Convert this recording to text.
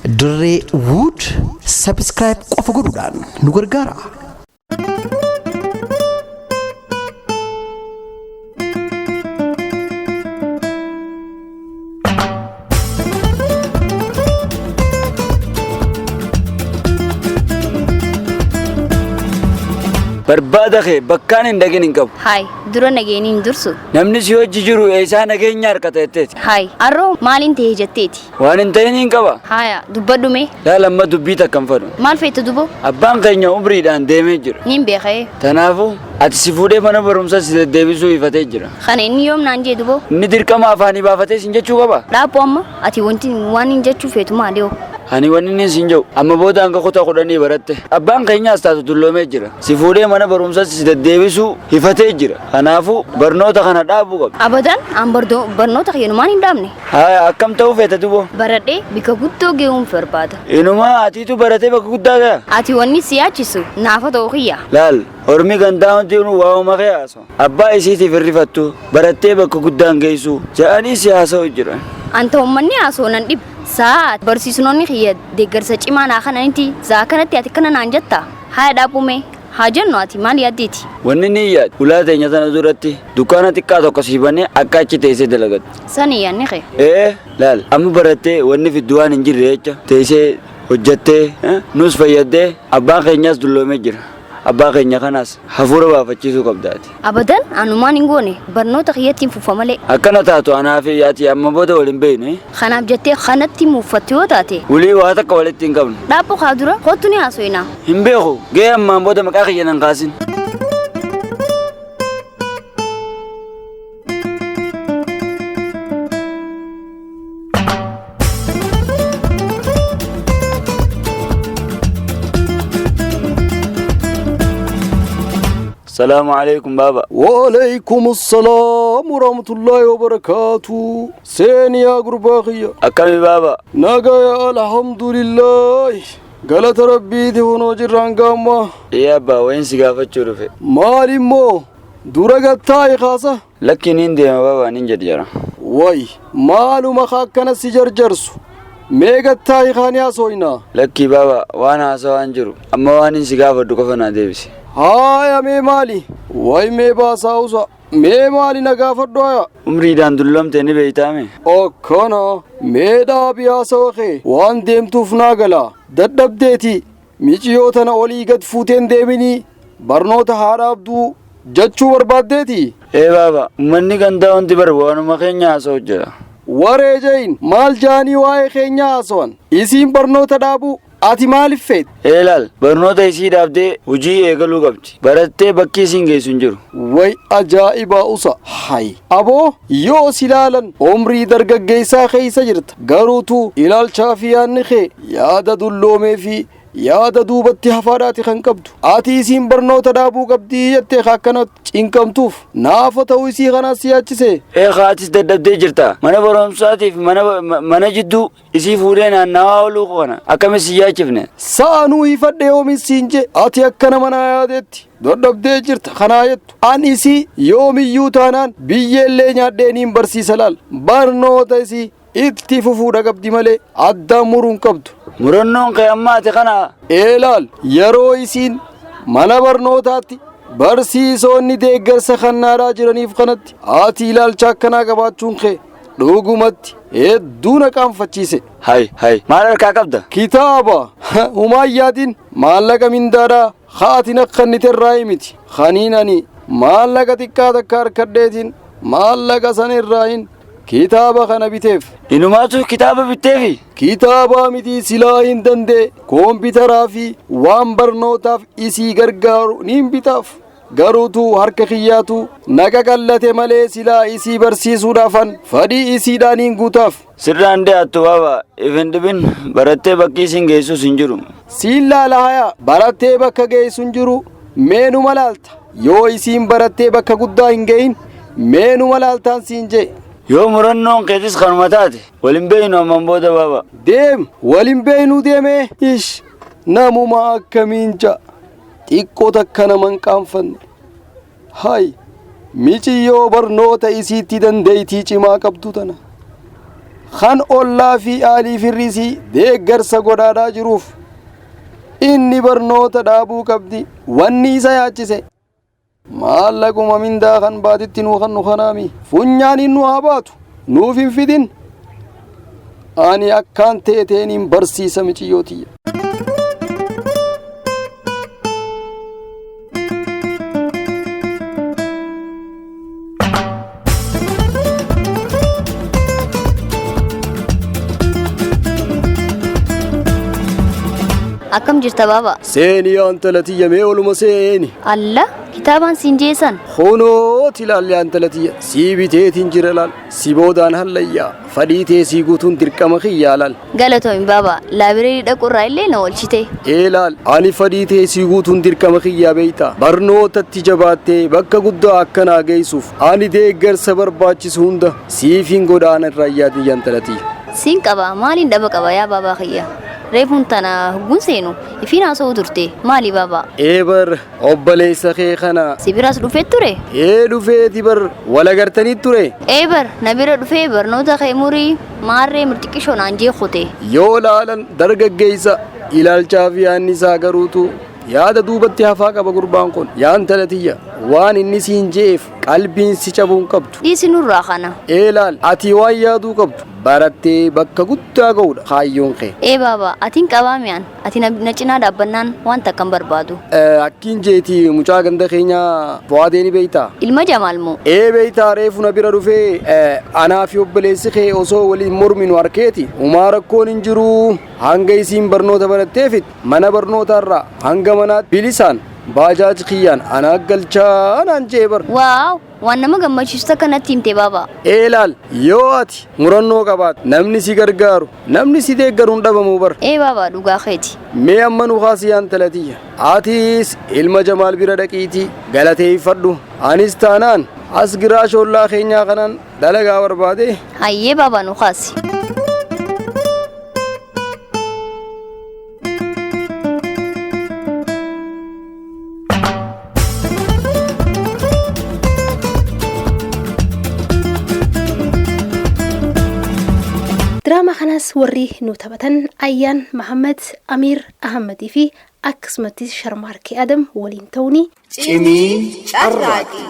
Dirree Wood subscribe qofa godhuudhaan nu gargaara. Barbaada kee bakkaan hin dhaqin hin qabu. Haay, dura nageenyi hin dursu. Namni si hojii jiru eessaa nageenya harkata jetteeti. Haay, arroo maaliin ta'e jetteeti? Waan hin ta'in hin qaba. Haaya, dubbadhu mee. Laal amma dubbii takka hin fedhu. Maal feete dubo? Abbaan keenya umriidhaan deemee jira. Niin beekee. Kanaafuu ati si fuudhee mana barumsaa si deddeebisuu ifatee jira. Kana inni yoom naan jee dubo? Inni dirqama afaanii baafatee sin jechuu qaba. Dhaabbu amma ati wanti waan hin jechuu feetu maali hoo? Ani wanni inni sin jedhu amma booda hanga kutaa 10 baratte. Abbaan keenyaas taatu dulloomee jira. Si fuudhee mana barumsaa si deddeebisuu hifatee jira. Kanaafuu barnoota kana dhaabuu qabda. Abadan an barnoota kiyyanumaan hin dhaabne. Haa akkam ta'uu feeta duboo? Baradhee bika guddoo ge'uun barbaada. Inumaa atiitu baratee bakka guddaa ga'a. Ati wanni si yaachisu naafa ta'uu kiyya. Laal ormi gandaa hundi waa'uma kee haasa'u. Abbaa isiitiif hirrifattu barattee bakka guddaan geessu jedhanii si haasa'u jiran. An ta'u manni haasa'u nan dhibu. Saa barsiisnoonni kiyya deeggarsa cimaa naa kananitti saa kanatti ati kana naan jetta. Haa dhaabume haa jennu ati maal yaaddeeti? Wanni ni yaadu ulaa teenya tana duratti dukkaana xiqqaa tokko sii banee akka achi teessee dalagattu. Sani yaadni kee. Ee laal amma barattee wanni fiddu waan hin jirre jecha teessee hojjattee nus fayyaddee abbaan keenyaas dulloomee jira. Abbaa keenya kanaas hafuura baafachiisuu qabdaati. Abadan anumaan hin goone barnoota kiyyattiin fufa malee. Akkana taatu anaa fi ati amma booda waliin beeknu. Kanaaf jettee kanatti muuffattu yoo taate. Walii waa takka walitti hin qabnu. Dhaabbu kaa dura kottu ni haasofna. Hin beeku gahee ammaan booda maqaa kiyya nan kaasin. Salaamu alaikum baaba. Waalaikum assalaam warahmatullahi wabarakaatu. Seeni yaa gurbaa kiyya. Akkami baaba? Nagaya alhamdulillahi. Galata rabbiiti hunoo jirraan gaamma. Ee abbaa wayin si gaafachuu dhufe. Maal immoo dura gattaa'i kaasa. Lakki niin deema baaba niin jedhi jara. Way maaluma akkana si jarjarsu. Mee gattaa'i kaani haasofna. Lakki baaba waan haasawaan jiru amma waan hin si gaafadhu qofa naa deebisi. Haaya mee maali? Way mee baasaa usa. Mee maali na gaafadhu haya? Umriidhaan dulloomte ni beeytaame. Akkana mee dhaabi haasawa kee waan deemtuuf naa gala. Dadhabdeeti miciyoo tana olii gad fuuteen deeminii barnoota haa dhaabduu jechuu barbaaddeeti. Ee baaba uummanni gandaa hundi bar waanuma keenya haasa'u jira. Waree jayin maal jaanii waa'ee keenya haasawan? Isiin barnoota dhaabuu ati maaliif feete? Ee laal barnoota isii dhaabdee hojii eegaluu qabdi. Barattee bakki isiin geessu hin jiru. Way ajaa'ibaa usa hay aboo yoo si ilaalan umrii dargaggeessaa keessa jirta garuutu ilaalchaa fi yaadni kee yaada dulloomee fi yaada duubatti hafaadhaati kan qabdu. Ati isiin barnoota dhaabuu qabdii jettee akkana cinqamtuuf naafa ta'uu isii kanaas si yaachise. Ee haatis dadhabdee jirta. Mana barumsaatiif mana jidduu isii fuudhee naannawaa ooluu kana akkamis si yaachifne. Sa'anuu hifadhe yoomin siin je ati akkana mana yaadeetti dadhabdee jirta kanaa jettu. An isii yoomiyyuu taanaan biyyeellee nyaadhee niin barsiisa laal. Barnoota isii itti fufuudha qabdi malee addaan muruun qabdu. Murannoon kee amma ati kana. Ee laal yeroo isiin mana barnootaatti barsiisonni deeggarsa kannaadhaa jiraniif kanatti ati ilaalcha akkanaa qabaachuun kee dhugumatti hedduu na qaanfachiise. Hay hay maal harkaa qabda? Kitaaba humaan yaadin maallaqa mindaadhaa haatiin akka inni irraa miti. Kaniin ani maallaqa xiqqaa takka harkadheetiin maallaqa san irraa hin kitaaba kana biteef. Inumaatu kitaaba bitteefi? Kitaaba miti silaa hin danda'e koompitaraa fi waan barnootaaf isii gargaaru niin bitaaf. Garuutu harka kiyyaatu naqa qallate malee silaa isii barsiisuudhaafan fadhii isiidhaan hin guutaaf. Sirraan dhiyaattu baaba ifin dhibin barattee bakki isiin geessus hin jiru. Siin laala haya barattee bakka geessu hin jiru meenuma laalta yoo isiin barattee bakka guddaa hin ge'in meenuma laaltaan siin jee. Yoo murannoon keetis kanuma taate waliin beeynu ammaan booda baaba. Deem waliin beeynuu deemee ish namuma akkamiin ja'a xiqqoo takka nama hin qaanfanne. Hay miciyyoo barnoota isiitti dandeettii cimaa qabdu tana. Kan ollaa fi aalii firriisii deeggarsa godhaadhaa jiruuf inni barnoota dhaabuu qabdi wanni isa yaachise maallaquma mindaa kan baatitti nuu kannu kanaami funyaaniin nu haa baatu nuuf hin fidin ani akkaan teeteeniin barsiisa miciyyootiyya. Akkam jirta baaba? Seeni yaa intala tiyya mee oluma seeni. Alla kitaabaan siin jeesan. Kunooti ilaal yaa intala tiyya sii biteetiin jira laal si boodaan hallayyaa fadhii tee sii guutuun dirqama kiyyaa laal. Galatoomi baaba laabireerii dhaqurraa illee na oolchite. Ee laal ani fadhii tee sii guutuun dirqama kiyyaa beeyta barnootatti jabaattee bakka guddaa akkanaa geessuuf ani deeggarsa barbaachisu hunda siifiin godhaana irraa yaadin yaa intala tiyya. Siin qaba maaliin dhaba qaba yaa baabaa kiyya. Reefuun tana hogguun seenu ifiin haasa'uu turte maali baabaa? Ee bar obboleessa kee kana. Si biraas dhufee ture? Ee dhufeeti bar wal agartanii ture. Ee bar na bira dhufee barnoota kee murii maarree mirxiqishoo naan jeequte. Yoo laalan dargaggeessa ilaalchaa fi yaadni isaa garuutu yaada duubatti hafaa qaba gurbaan kun. Yaa intala tiyya waan inni siin je'eef qalbiin si cabuu hin qabdu. Dhiisi nurraa kana. Ee laal ati waan yaaduu qabdu barattee bakka guddaa ga'uudha kaayyoon kee. Ee baaba atiin qabaa mi'aan ati na cinaa dhaabbannaan waan takka hin barbaadu. Akkiin jeeti mucaa ganda keenyaa Fuwaadee ni beektaa? Ilma Jamaal moo? Ee beektaa reefu na bira dhufee anaa fi obboleessi kee osoo waliin morminu harkeeti umaa rakkoon hin jiru hanga isiin barnoota baratteefit mana barnootaarraa hanga manaatti bilisaan baajaaj kiyyaan anaa galchaa naan jee bar. Waaw waan nama gammachiisu takka natti himte baaba. Ee laal yoo ati murannoo qabaatte namni si gargaaru namni si deeggaru hin dhabamu bar. Ee baaba dhugaa keeti. Mee amma nu kaasi yaa intala tiyya. Atis ilma Jamaal bira dhaqiitii galateeffadhu. Anis taanaan as giraa shoollaa keenyaa kanaan dalagaa barbaade. Hayyee baaba nu kaasi. Diraamaa kanas warri nu taphatan Ayyaan Mahammad, Amiir Ahammadii fi akkasumattis Sharmaarkee Adam waliin ta'uuni. Cimii carraaqi.